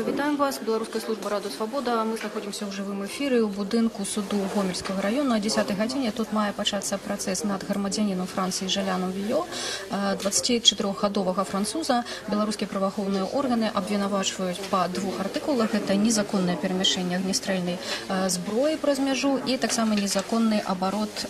Вітаем вас, Беларуская служба Радыё Свабода. Мы знаходзімся ў жывым эфіры ў будынку суду Гомельскага раёна. О 10 гадзіне тут мае пачацца працэс над грамадзянінам Францыі Жалянам Віё, 24-гадовага француза. Беларускія праваахоўныя органы абвінавачваюць па двух артыкулах. Гэта незаконнае перамяшчэнне агнестрэльнай зброі праз мяжу і таксама незаконны абарот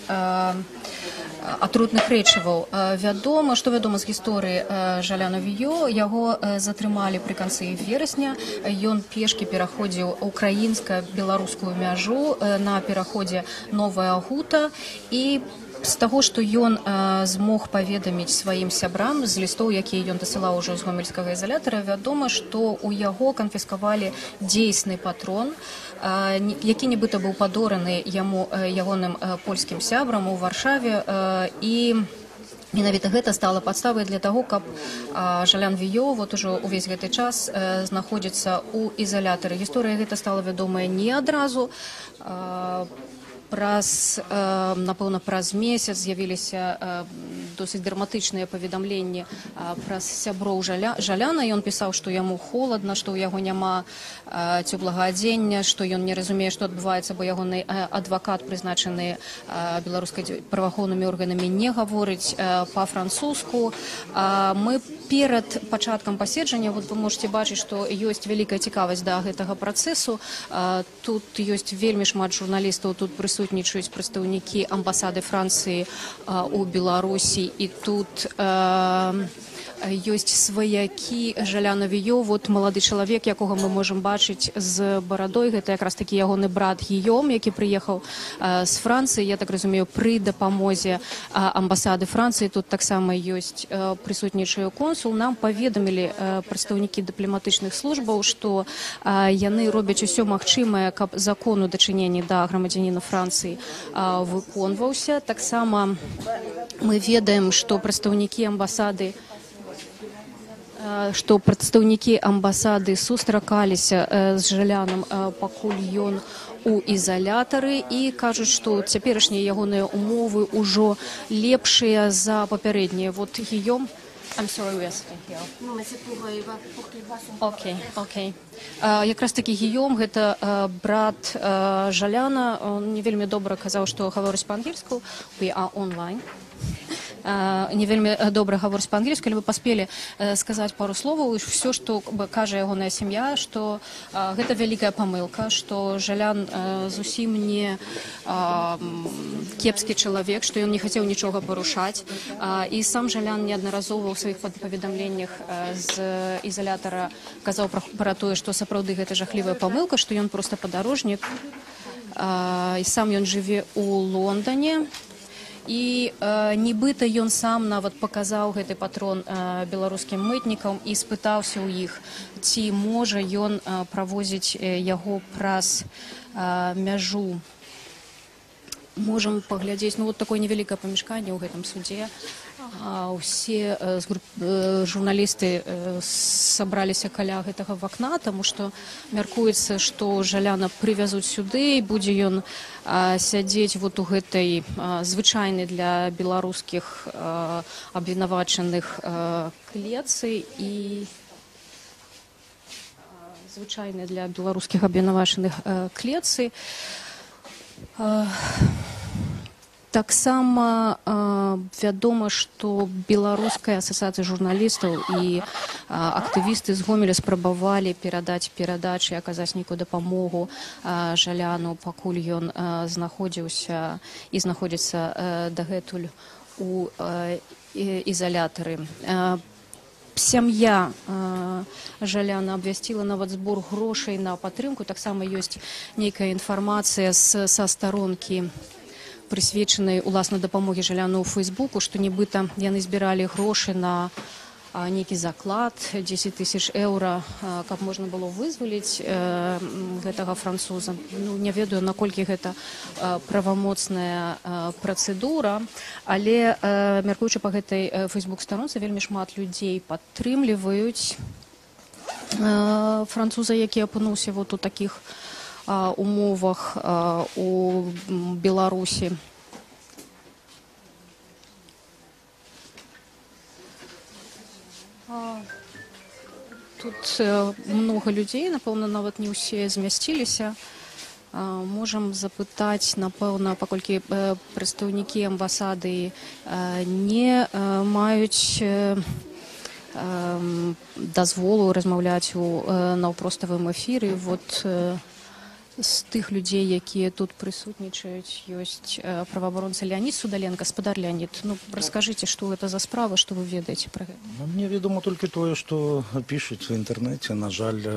атрутных рэчываў. Вядома, што вядома з гісторыі Жаляна Віё, яго затрымалі пры канцы верасня. Ён пешкі пераходзіў украінска-беларускую мяжу на пераходзе Новая Гута, і з таго, што ён змог паведаміць сваім сябрам з лістоў, якія ён дасылаў ужо з гомельскага ізалятара, вядома, што ў яго канфіскавалі дзейсны патрон, які нібыта быў падораны яму ягоным польскім сябрам у Варшаве, і менавіта гэта стала падставай для таго, каб Жалян Віё вот ужо ўвесь гэты час знаходзіцца ў ізалятары. Гісторыя гэта стала вядомая не адразу. Праз, напэўна, праз месяц з'явіліся досыць драматычныя паведамленні праз сяброў Жаляна. Ён пісаў, што яму холадна, што ў яго няма цёплага адзення, што ён не разумее, што адбываецца, бо ягоны адвакат, прызначаны беларускай праваахоўнымі органамі, не гаворыць па-французску. Мы перад пачаткам паседжання, вот вы можете бачыць, што ёсць вялікая цікавасць да гэтага працэсу. Тут ёсць вельмі шмат журналістаў, тут прысутнічаюць прадстаўнікі амбасады Францыі у Беларусі, і тут ёсць сваякі Жаляна Віё, вот малады чалавек, якога мы можам бачыць з барадой, гэта якраз такі ягоны брат Гійом, які прыехаў з Францыі, я так разумею, пры дапамозе амбасады Францыі. Тут таксама ёсць прысутнічае консул. Нам паведамілі прадстаўнікі дыпламатычных службаў, што яны робяць усё магчымае, каб закон у дачыненні да грамадзяніна Францыі выконваўся. Таксама мы ведаем, што прадстаўнікі амбасады сустракаліся з Жалянам, пакуль ён у ізалятары, і кажуць, што цяперашнія ягоныя умовы ўжо лепшыя за папярэднія. Вот Гійом. I'm sorry, we are sitting here. Non, mais c'est pour, pour qu'il voit son Окей, окей. Якраз такі Гійом, гэта брат Жаляна, он не вельмі добра казаў, што гаворыць па-ангельску. We are online. Не вельмі добра гаворыць па-ангельску, але вы паспелі сказаць пару словаў. Усё, што кажа ягоная сям'я, што гэта вялікая памылка, што Жалян зусім не кепскі чалавек, што ён не хацеў нічога парушаць. І сам Жалян неаднаразова ў сваіх паведамленнях з ізалятара казаў пра тое, што сапраўды гэта жахлівая памылка, што ён проста падарожнік. І сам ён жыве ў Лондане. І нібыта ён сам нават паказаў гэты патрон беларускім мытнікам і спытаўся ў іх, ці можа ён правозіць яго праз мяжу. Можам паглядзець, вот такое невялікае памяшканне ў гэтым судзе. Усе журналісты сабраліся каля гэтага вакна, таму што мяркуецца, што Жаляна прывязуць сюды, і будзе ён сядзець вот у гэтай звычайнай для беларускіх абвінавачаных клетцы і звычайнай для беларускіх абвінавачаных клетцы. Таксама вядома, што Беларуская асацыяцыя журналістаў і актывісты з Гомеля спрабавалі перадаць перадачы і аказаць нейкую дапамогу Жаляну, пакуль ён знаходзіўся і знаходзіцца дагэтуль у ізалятары. Сям'я Жаляна абвясціла нават збор грошай на падтрымку. Таксама ёсць нейкая інфармацыя са старонкі, прысвечанай уласна дапамогі Жаляну ў Фейсбуку, што нібыта яны збіралі грошы на нейкі заклад 10 тысяч еўра, каб можна было вызваліць гэтага француза. Не ведаю, наколькі гэта правамоцная працэдура, але, мяркуючы па гэтай фейсбук-старонцы, вельмі шмат людзей падтрымліваюць француза, які апынуўся вот у такіх умовах у Беларусі. Тут многа людзей, напэўна, нават не ўсе змясціліся. Можам запытаць, напэўна, паколькі прадстаўнікі амбасады не маюць дазволу размаўляць у наўпроставым эфіры. Вот з тых людзей, якія тут прысутнічаюць, ёсць праваабаронца Леанід Судаленка. Спадар Леанід, ну, раскажыце, што гэта за справа, што вы ведаеце пра гэта? Ну, мне вядома толькі тое, што пішуць у інтэрнэце. На жаль,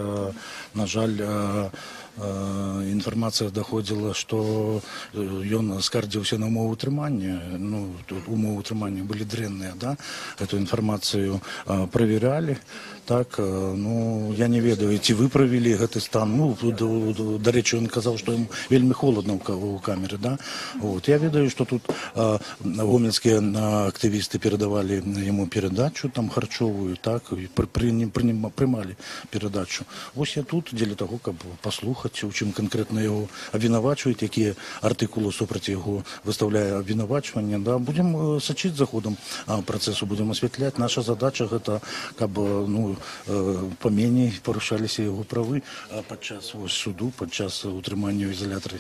інфармацыя даходзіла, што ён скардзіўся на умовы ўтрымання. Ну, тут умовы ўтрымання былі дрэнныя, да? Эту інфармацыю правяралі. Так, ну, я не ведаю, ці выправілі гэты стан. Ну, дарэчы, ён казаў, што яму вельмі холадна ў камеры, да? Вот. Я ведаю, што тут гомельскія актывісты перадавалі яму перадачу там харчовую, так, і прымалі перадачу. Вось я тут дзеля таго, каб паслухаць, у чым канкрэтна яго абвінавачваюць, якія артыкулы супраць яго выстаўляе абвінавачванне. Да? Будзем сачыць за ходам працэсу, будзем асвятляць. Наша задача гэта, каб ну, паменей парушаліся яго правы падчас вось суду, падчас утрымання ў ізалятары.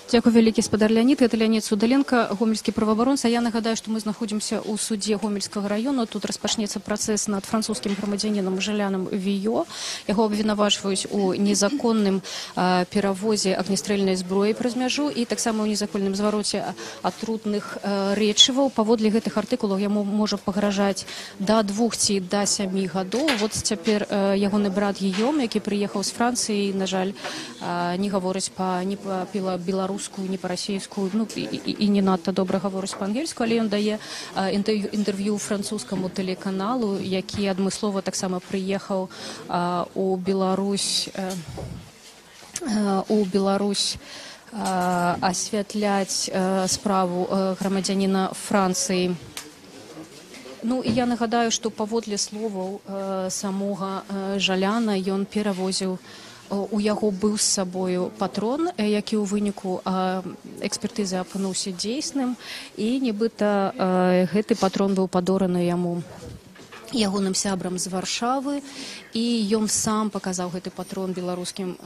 Дзякуй вялікі, спадар Леанід. Гэта Леанід Судаленка, гомельскі праваабаронца. Я нагадаю, што мы знаходзімся ў судзе Гомельскага раёну. Тут распачнецца працэс над французскім грамадзянінам Жалянам Віё. Яго абвінавачваюць у незаконным перавозе агнястрэльнай зброі праз мяжу і таксама ў незаконным звароце атрутных рэчываў. Паводле гэтых артыкулаў яму можа пагражаць да 2 ці да 7 гадоў. Вот цяпер ягоны брат Гійом, які прыехаў з Францыі, на жаль, не гаворыць ні па беларуску, ні па-расейску, ну, і не надта добра гаворыць па-ангельску, але ён дае інтэрв'ю французскаму тэлеканалу, які адмыслова таксама прыехаў у Беларусь асвятляць справу грамадзяніна Францыі. Ну і я нагадаю, што паводле словаў самога Жаляна ён перавозіў, у яго быў з сабою патрон, які ў выніку экспертызы апынуўся дзейсным, і нібыта гэты патрон быў падораны яму ягоным сябрам з Варшавы, і ён сам паказаў гэты патрон беларускім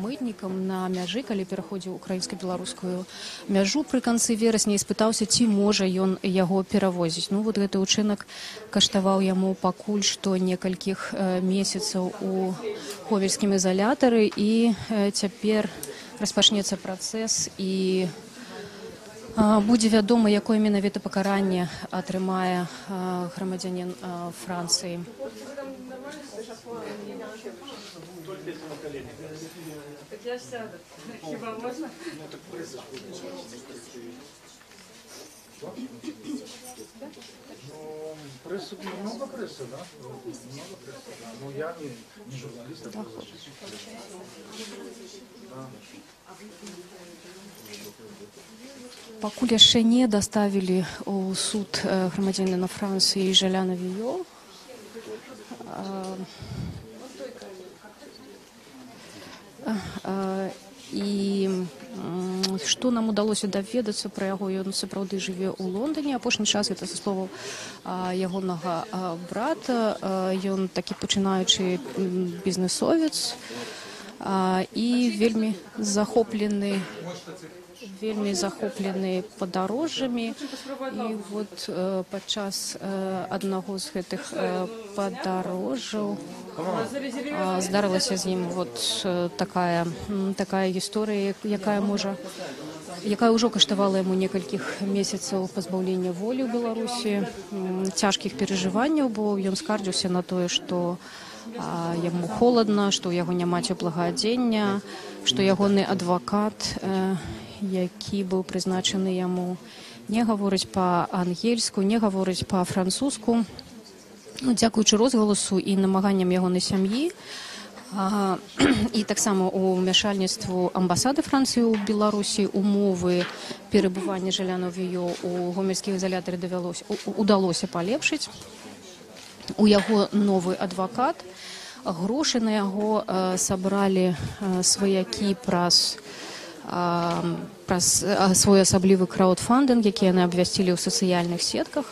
мытнікам на мяжы, калі пераходзіў украінска-беларускую мяжу пры канцы верасня, і спытаўся, ці можа ён яго перавозіць. Ну вот гэты ўчынак каштаваў яму пакуль што некалькіх месяцаў у гомельскім ізалятары, і цяпер распачнецца працэс, і будзе вядома, якое менавіта пакаранне атрымае грамадзянін Францыі. Так я ж сяду. Хіба можна? Ну, прессы, много прессы, да? Много прессы, да. Ну, я не журналист, а правозащитник. Да. Пакуль яшчэ не даставілі ў суд грамадзяніна Францыі Жаляна Віё. І што нам удалося даведацца пра яго, ён сапраўды жыве ў Лондоне. Апошні час, гэта са словаў ягонага брата, ён такі пачынаючы бізнесовец і вельмі захоплены падарожжамі, і вот падчас аднаго з гэтых падарожжаў здарылася з ім вот такая гісторыя, якая ўжо каштавала яму некалькіх месяцаў пазбаўлення волі ў Беларусі, цяжкіх перажыванняў, бо ён скардзіўся на тое, што яму холадна, што ў яго няма цёплага адзення, што ягоны адвакат, які быў прызначаны яму, не гаворыць па-ангельску, не гаворыць па-французску. Ну, дзякуючы розгаласу і намаганням ягонай сям'і і таксама ўмяшальніцтву амбасады Францыі ў Беларусі умовы перабывання Жаляна Віё у гомельскіх ізалятары давялося удалося палепшыць. У яго новы адвакат. Грошы на яго сабралі сваякі праз свой асаблівы краудфандынг, які яны абвясцілі ў сацыяльных сетках.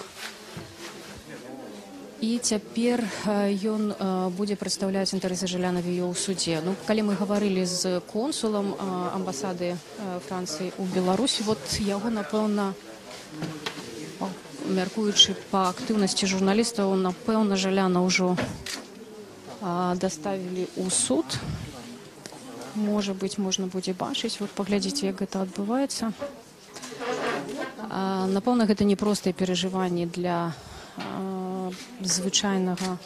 І цяпер ён будзе прадстаўляць інтарэсы Жаляна Віё ў судзе. Ну, калі мы гаварылі з консулам амбасады Францыі ў Беларусі, вот яго, напэўна, мяркуючы па актыўнасці журналістаў, напэўна, Жаляна ўжо даставілі ў суд. Можа быць, можна будзе бачыць. Вот паглядзіце, як гэта адбываецца. Напэўна, гэта не простыя перажыванні для звычайнага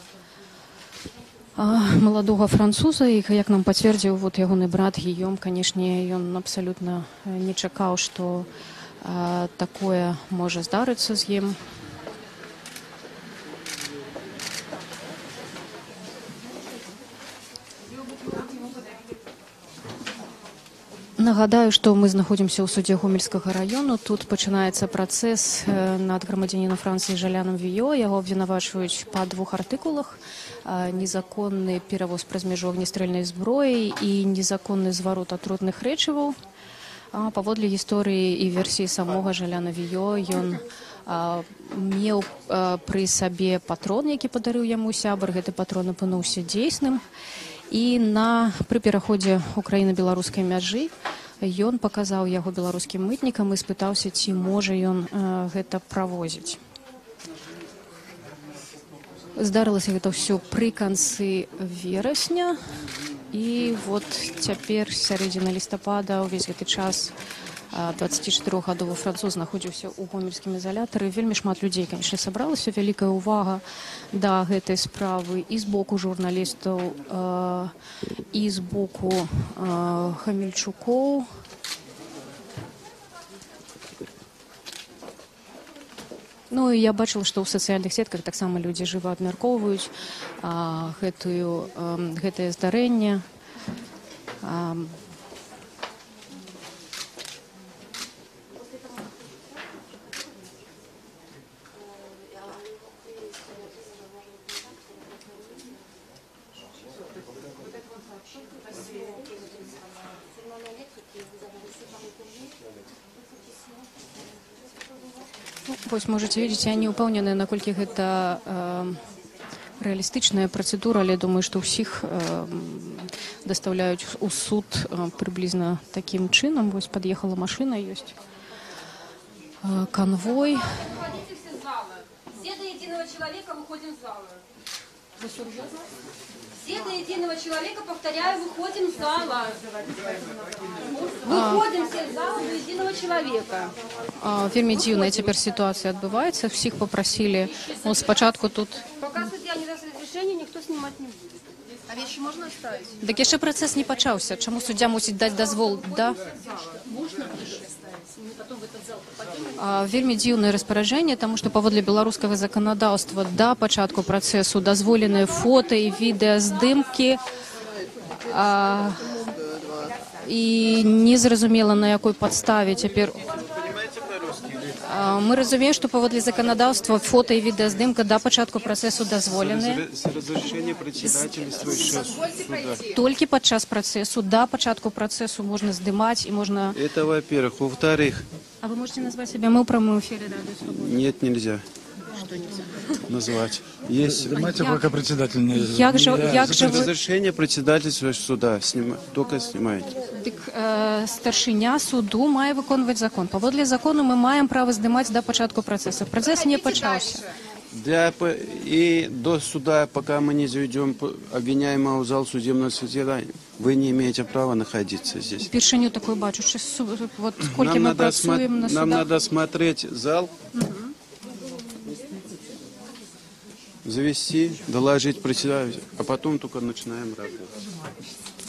маладога француза. І, як нам пацвердзіў вот ягоны брат Гіём, канешне, ён абсалютна не чакаў, што такое можа здарыцца з ім. Нагадаю, што мы знаходзімся ў судзе Гомельскага раёну. Тут пачынаецца працэс над грамадзянінам Францыі Жалянам Віё. Яго абвінавачваюць па двух артыкулах: незаконны перавоз праз мяжу агнестрэльнай зброі і незаконны зварот атрутных рэчываў. Паводле гісторыі і версіі самога Жаляна Віё, ён меў пры сабе патрон, які падарыў яму сябар. Гэты патрон апынуўся дзейсным. І пры пераходзе украіна-беларускай мяжы ён паказаў яго беларускім мытнікам і спытаўся, ці можа ён гэта правозіць. Здарылася гэта ўсё пры канцы верасня. І вот цяпер сярэдзіна лістапада, увесь гэты час 24-гадовы француз знаходзіўся ў гомельскім ізалятары. Вельмі шмат людзей, канешне, сабралася, вялікая ўвага да гэтай справы і з боку журналістаў, і з боку гамельчукоў. Ну, і я бачыла, што ў сацыяльных сетках таксама людзі жыва абмяркоўваюць гэтае здарэнне. Вось можете видеть, я не ўпэўненая, наколькі гэта рэалістычная працэдура, але думаю, што ўсіх дастаўляюць у суд прыблізна такім чынам. Вось пад'ехала машына, ёсць канвой. Выходите все из зала. Все до единого человека выходим из зала. Вы серьезно? Все до единого человека, повторяю, выходим из зала. Выходим все из зала до единого человека. Вельмі дзіўная цяпер сітуацыя адбываецца. Всіх папрасілі, ну, спачатку тут. Пока судья не даст разрешения, никто снимать не будет. А вещи можно оставить? Дык яшчэ працэс не пачаўся. Чаму суддзя мусіць даць дазвол? Да? Вельмі дзіўнае распараджэнне, таму што паводле беларускага заканадаўства да пачатку працэсу дазволеныя фота і відэаздымкі, і незразумела, на якой падставе цяпер. Мы разумеем, што паводле заканадаўства фота і відэаздымка да пачатку працэсу дазволеныя. С разрешения председательствующего суда. Толькі падчас працэсу, да пачатку працэсу можна здымаць і можна. Это во-первых. Во-вторых. А вы можете назвать себя? Мы ў прамым эфире Радио Свобода. Нет, нельзя. Что нельзя? Назвать. Есть. Здымайце, пока председатель не. Як же, як же вы. Разрешение председательствующего суда. Только снимаете. Дык старшыня суду мае выконваць закон. Паводле закону мы маем права здымаць да пачатку працэсу. Працэс не пачаўся. И до суда, пока мы не заведем обвиняемого в зал судебного заседания, вы не имеете права находиться здесь. Упершыню такое бачу. Вот сколько мы працуем на судах. Нам надо смотреть зал, завести, доложить председателю, а потом только начинаем работать.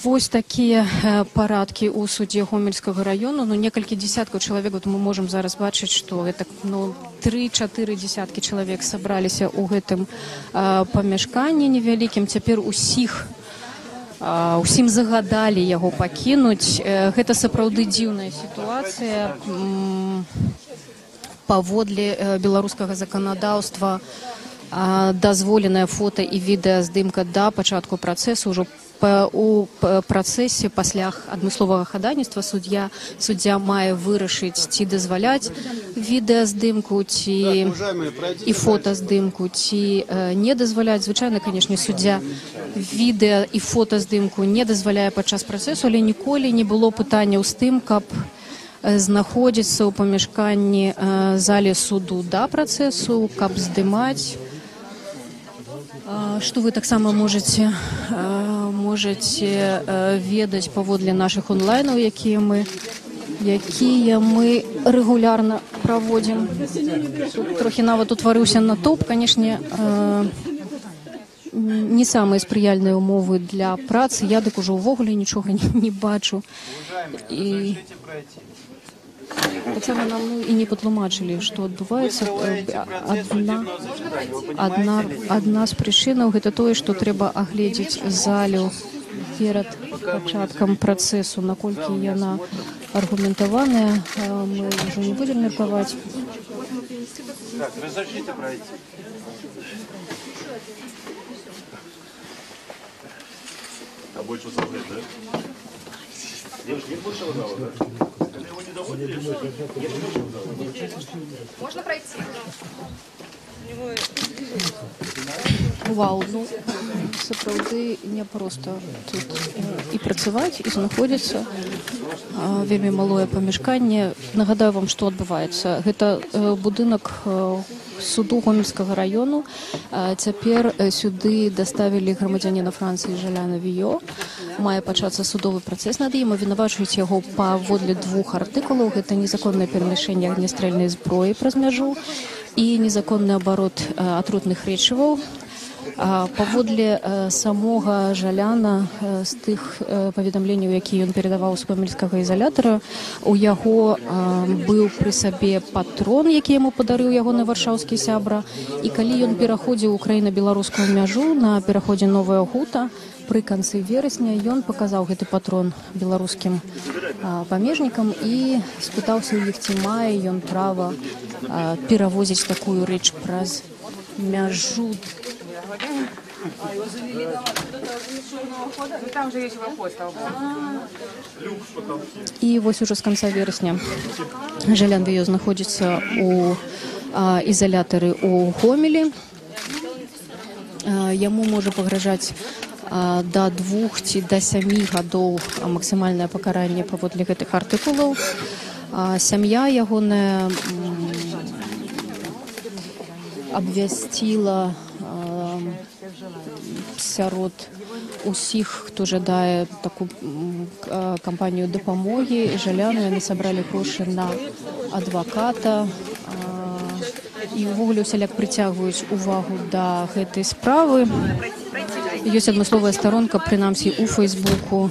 Вось такія парадкі ў судзе Гомельскага раёну. Ну, некалькі дзесяткаў чалавек, вот мы можам зараз бачыць, што гэта, ну, 3-4 дзесяткі чалавек сабраліся ў гэтым памяшканні невялікім. Цяпер усім загадалі яго пакінуць. Гэта сапраўды дзіўная сітуацыя. Паводле беларускага заканадаўства дазволенае фота і відэаздымка да пачатку працэсу, ўжо у працэсе пасля адмысловага хадайніцтва суддзя мае вырашыць, ці дазваляць відэаздымку, ці і фотаздымку, ці не дазваляць. Звычайна, канешне, суддзя відэа і фотаздымку не дазваляе падчас працэсу, але ніколі не было пытанняў з тым, каб знаходзіцца ў памяшканні зале суду да працэсу, каб здымаць. Што вы таксама можаце ведаць паводле нашых онлайнаў, якія мы рэгулярна праводзім. Тут трохі нават утварыўся натоўп, канешне, не самыя спрыяльныя ўмовы для працы. Я дык ужо ўвогуле нічога не бачу. І таксама нам, ну, і не патлумачылі, што адбываецца. Адна з прычынаў — гэта тое, што трэба агледзець залю перад пачаткам працэсу, наколькі яна аргументаваная, мы ўжо не будзем меркаваць. Так, разрешите пройти. А больше смотреть, да? Девушка, нет большего зала, да? Его не доводили? Нет большего зала? Можно пройти? Вау, ну сапраўды няпроста тут і працаваць, і знаходзіцца. Вельмі малое памяшканне. Нагадаю вам, што адбываецца. Гэта будынак суду Гомельскага раёну. Цяпер сюды даставілі грамадзяніна Францыі Жаляна Віё. Мае пачацца судовы працэс над ім. Абвінавачваюць яго паводле двух артыкулаў. Гэта незаконнае перамяшчэнне агнястрэльнай зброі праз мяжу і незаконны абарот атрутных рэчываў. Паводле самога Жаляна, з тых паведамленняў, якія ён перадаваў з гомельскага ізалятара, у яго быў пры сабе патрон, які яму падарыў ягоны варшаўскі сябра. І калі ён пераходзіў украіна-беларускую мяжу на пераходзе Новая Гута пры канцы верасня, ён паказаў гэты патрон беларускім памежнікам і спытаўся ў іх, ці мае ён права перавозіць такую рэч праз мяжу. Ну, там же есть проход, слава богу. І вось ужо з канца верасня Жалян Віё знаходзіцца у ізалятары ў Гомелі. Яму можа пагражаць да 2 ці да 7 гадоў максімальнае пакаранне паводле гэтых артыкулаў. Сям'я ягоная абвясціла сярод усіх, хто жадае, таку кампанію дапамогі Жаляну. Яны сабралі грошы на адваката і ўвогуле усяляк прыцягваюць увагу да гэтай справы. Ёсць адмысловая старонка, прынамсі у Фейсбуку,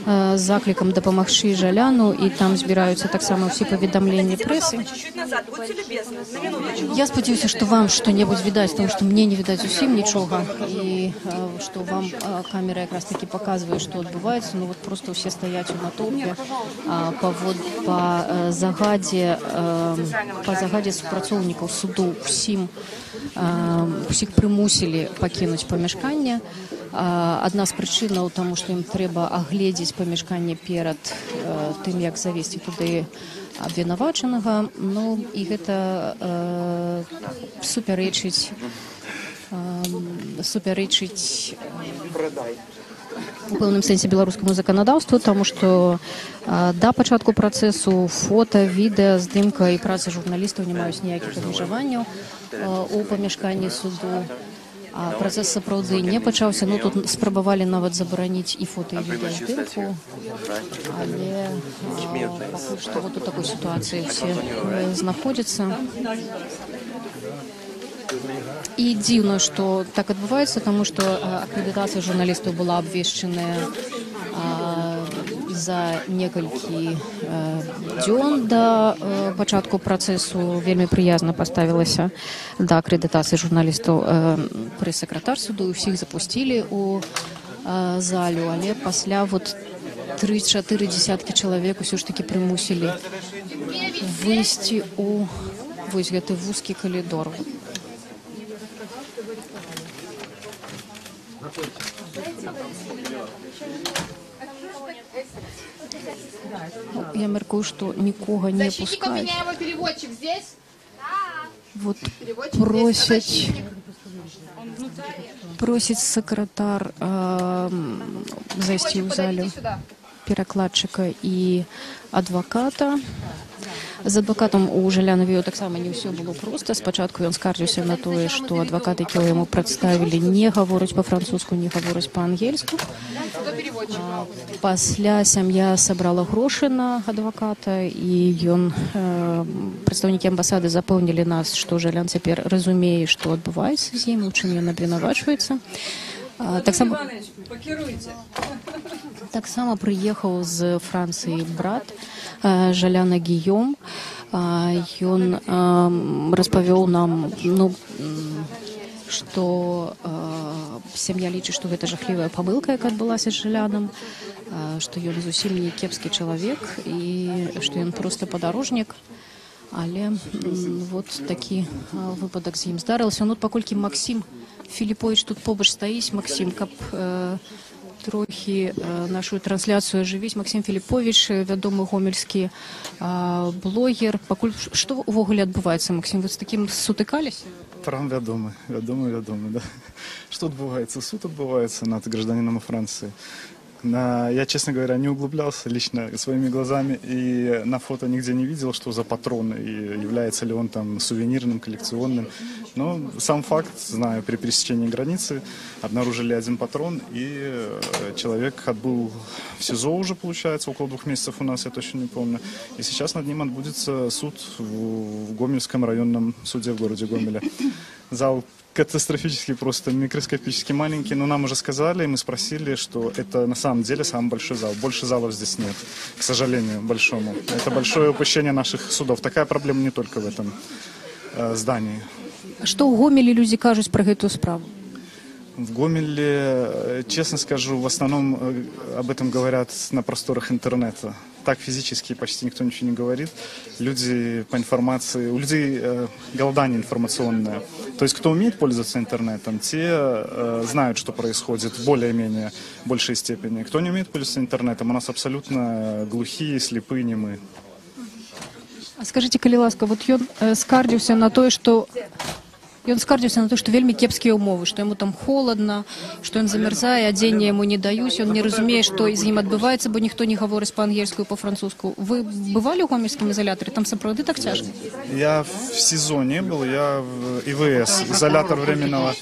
з заклікам дапамагчы Жаляну, і там збіраюцца таксама ўсе паведамленні прэсы. Чуть-чуть назад, будьте любезны, на минуточку. Я спадзяюся, што вам што-небудзь відаць, таму што мне не відаць зусім нічога, і што вам камера якраз такі паказвае, што адбываецца. Ну вот просто ўсе стаяць у натоўпе па загадзе супрацоўнікаў суду усіх прымусілі пакінуць памяшканне. Адна з прычынаў, таму што ім трэба агледзець памяшканне перад тым, як завесці туды абвінавачанага. Ну і гэта супярэчыць у пэўным сэнсе беларускаму заканадаўству, таму што да пачатку працэсу фота, відэа, здымка і праца журналістаў не маюць ніякіх абмежаванняў у памяшканні суду. А працэс сапраўды не пачаўся. Ну, тут спрабавалі нават забараніць і фота, і відэаздымку, але пакуль што вот у такой сітуацыі ўсе знаходзяцца. І дзіўна, што так адбываецца, таму што акрэдытацыя журналістаў была абвешчаная за некалькі дзён да пачатку працэсу. Вельмі прыязна паставілася да акрэдытацыі журналістаў прэс-сакратар суду, і ўсіх запусцілі у залю, але пасля вот тры-чатыры дзесяткі чалавек усё ж такі прымусілі выйсці у вось гэты вузкі калідор. Ну, я мяркую, што нікога не Защитник пускаюць. Обвиняемого, переводчик здесь? Вот Переводчик здесь. А просяць защитник? Просіць сакратар зайсці ў Переводчик, залю подойдите сюда. Перакладчыка і адваката. З адвакатам у Жаляна Віё таксама не ўсё было проста. Спачатку ён скардзіўся на тое, што адвакат, які яму прадставілі, не гаворыць па-французску, не гаворыць па-ангельску. Кто переводчик? Пасля сям'я сабрала грошы на адваката, і ён прадстаўнікі амбасады запэўнілі нас, што Жалян цяпер разумее, што адбываецца з ім, у чым ён абвінавачваецца. Таксама Иванович, пакіруйце. Таксама прыехаў з Францыі брат Жаляна Гіём. Ён распавёў нам, ну, што сям'я лічыць, што гэта жахлівая памылка, якая адбылася з Жалянам, што ён зусім не кепскі чалавек і што ён проста падарожнік. Але вот такі выпадак з ім здарыўся. Ну, от паколькі Максім Філіповіч тут побач стаіць, Максім, каб трохі нашу трансляцыю ажывіць. Максім Філіповіч, вядомы гомельскі блогер. Пакуль што ўвогуле адбываецца, Максім, вы з такім сутыкаліся? Прям вядомы, вядомы, вядомы, да. Что адбываецца? Суд адбываецца над гражданином Франции. Я, честно говоря, не углублялся лично своими глазами и на фото нигде не видел, что за патрон и является ли он там сувенирным, коллекционным. Но сам факт, знаю, при пересечении границы обнаружили один патрон, и человек отбыл в СИЗО уже, получается, около 2 месяцев у нас, я точно не помню. И сейчас над ним отбудется суд в Гомельском районном суде в городе Гомеле. Зал катастрофически просто микроскопически маленький, но нам уже сказали, и мы спросили, что это на самом деле самый большой зал. Больше залов здесь нет, к сожалению, большому. Это большое упущение наших судов. Такая проблема не только в этом здании. Што ў Гомелі людзі кажуць пра гэтую справу? В Гомеле, честно скажу, в основном об этом говорят на просторах интернета. Так физически почти никто ничего не говорит. Люди по информации, у людей голодание информационное. То есть кто умеет пользоваться интернетом, те знают, что происходит в более-менее большей степени. Кто не умеет пользоваться интернетом, у нас абсолютно глухие, слепые, немые. А скажыце, калі ласка, вот ён скардзіўся на тое, што ён скардзіўся на то, што вельмі кепскія ўмовы, што яму там холадна, што ён замярзае, адзенне яму не даюць, ён не разумее, што з ім адбываецца, бо ніхто не гаворыць па-ангельску і па-французску. Вы бывалі ў гомельскім ізалятары? Там сапраўды так цяжка? Я в СИЗО не был, я в ИВС, изолятор временного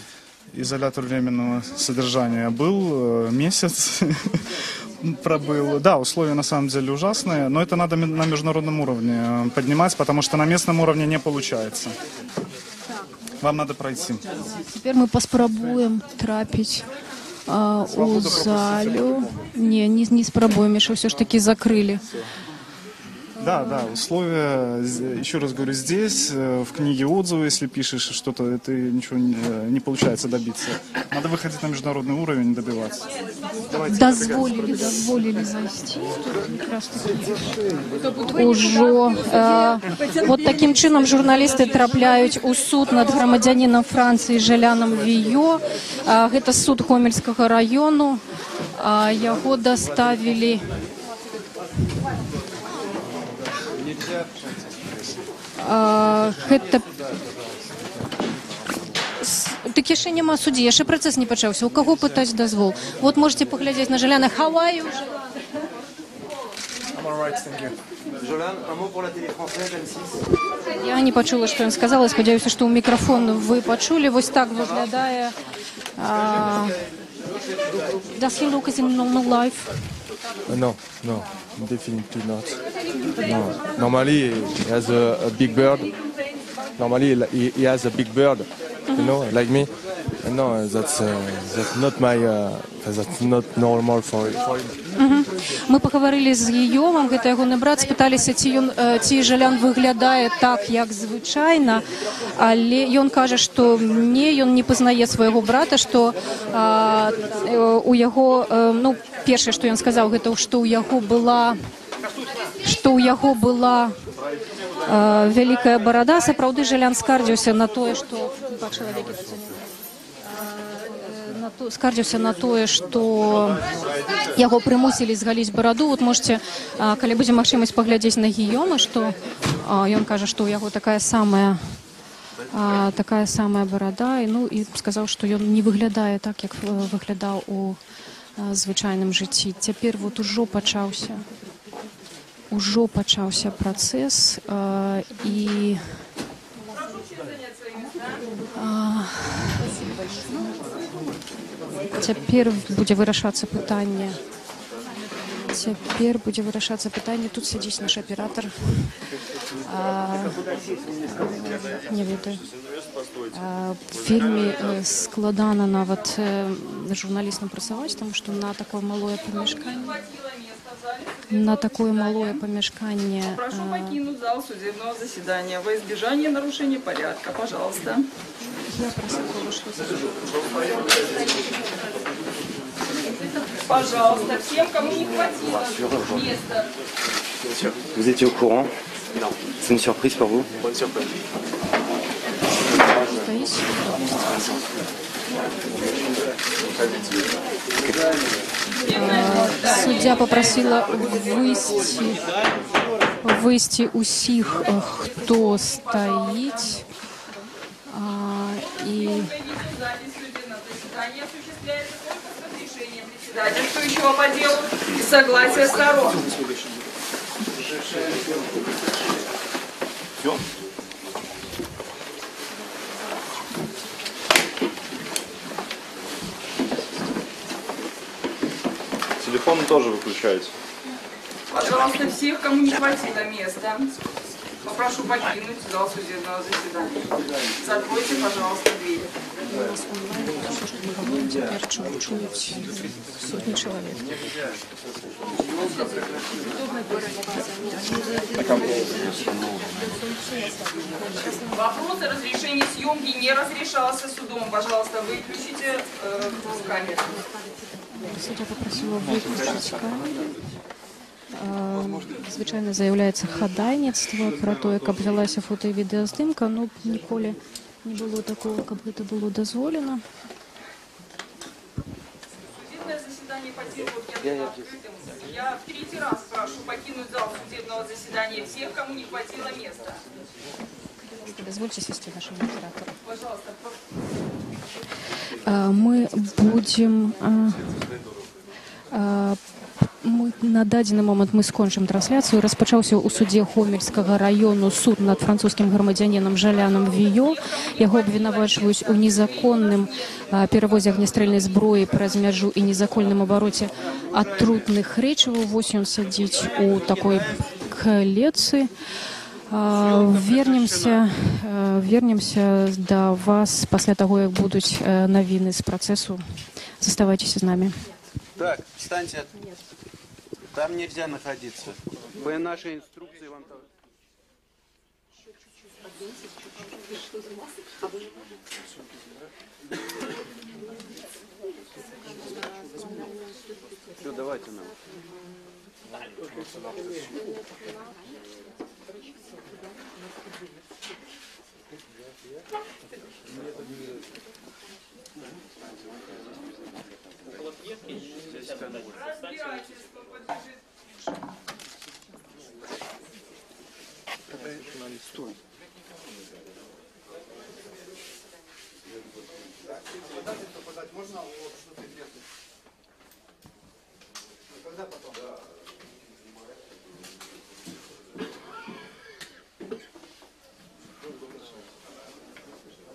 содержания был, месяц пробыл. Да, условия на самом деле ужасные, но это надо на международном уровне поднимать, потому что на местном уровне не получается. Вам надо пройти. Цяпер мы паспрабуем трапіць у залю. Не спрабуем, яшчэ ўсё ж такі закрылі. Да, условия, еще раз говорю, здесь, в книге отзывы, если пишешь что-то, это ничего не получается добиться. Надо выходить на международный уровень и добиваться. Давайте. Дазволілі зайсці. Тут якраз такі ужо вот такім чынам журналісты трапляюць у суд над грамадзянінам Францыі Жалянам Віё. Гэта суд Гомельскага раёну. Яго даставілі гэта так яшчэ няма суддзі, яшчэ працэс не пачаўся. У каго пытаць дазвол? Вот можете паглядзець на Жаляна. How are you, Жалян? Jolan, un mot pour la télé française, M6. Я не пачула, што ён сказала. Спадзяюся, што ў мікрафон вы пачулі. Вось так выглядае. Does he look as in normal life? No, definitely not. No. Normally he has a big beard. Normally he has a big beard, like me. And no, that's not my that's not normal for him. Мы пагаварылі з Гіёмам, гэта ягоны брат, спыталіся, ці ён, ці Жалян выглядае так, як звычайна, але ён кажа, што не, ён не пазнае свайго брата, што у яго, ну, першае, што ён сказаў, гэта што ў яго была вялікая барада. Сапраўды Жалян скардзіўся на тое, што два чалавекі тут на Скардзіўся на тое, што яго прымусілі згаліць бараду. Вот можете, калі будзе магчымасць, паглядзець на Гіёма, што ён кажа, што ў яго такая самая барада, і, ну, і сказаў, што ён не выглядае так, як выглядаў у звычайным жыцці. Цяпер вот ужо пачаўся працэс і цяпер будзе вырашацца пытанне. Цяпер будзе вырашацца пытанне. Тут сядзіць наш аператар. Не ведаю. Вельмі складана нават журналістам працаваць, таму што на такое малое памяшканне Прошу покинуть зал судебного заседания во избежание нарушения порядка. Пожалуйста. Я просила, что Пожалуйста, всем, кому не хватило места. Vous étiez au courant? Non. C'est une surprise pour vous? Bonne surprise. Стаіць. Суддзя папрасіла выйсці ўсіх, хто стаіць. І Видеозапись судебного заседания осуществляется только с разрешения председательствующего по делу и согласия сторон. Все? Телефон тоже выключайте. Пожалуйста, всех, кому не хватило места, попрошу покинуть зал судебного заседания. Закройте, пожалуйста, двери. У нас онлайн усё, што мы гаворым цяпер, чуюць сотні чалавек. Вопрос о разрешении съемки не разрешался судом. Пожалуйста, выключите камеру. Суддзя папрасіла выключыць камеры. Звычайна заяўляецца хадайніцтва пра тое, каб вялася фота і відэаздымка, но ніколі не было такого, каб гэта было дазволена. Судебное заседание по делу объявлено открытым. Я в третий раз прошу покинуть зал судебного заседания всех, кому не хватило места. Дазвольце сесці нашаму аператару. Пожалуйста, Мы будзем мы на дадзены момант мы скончым трансляцыю. Распачаўся ў судзе Гомельскага раёну суд над французскім грамадзянінам Жалянам Віё. Яго абвінавачваюць у незаконным перавозе агнястрэльнай зброі праз мяжу і незаконным абароце атрутных рэчываў. Вось ён сядзіць у такой клетцы. Вернемся да вас пасля таго, як будуць навіны з працэсу. Заставайцеся з намі. Так, встаньте. Там нельзя находиться. По нашей инструкции вам... Все, давайте нам. Разбирательство подлежит Стой.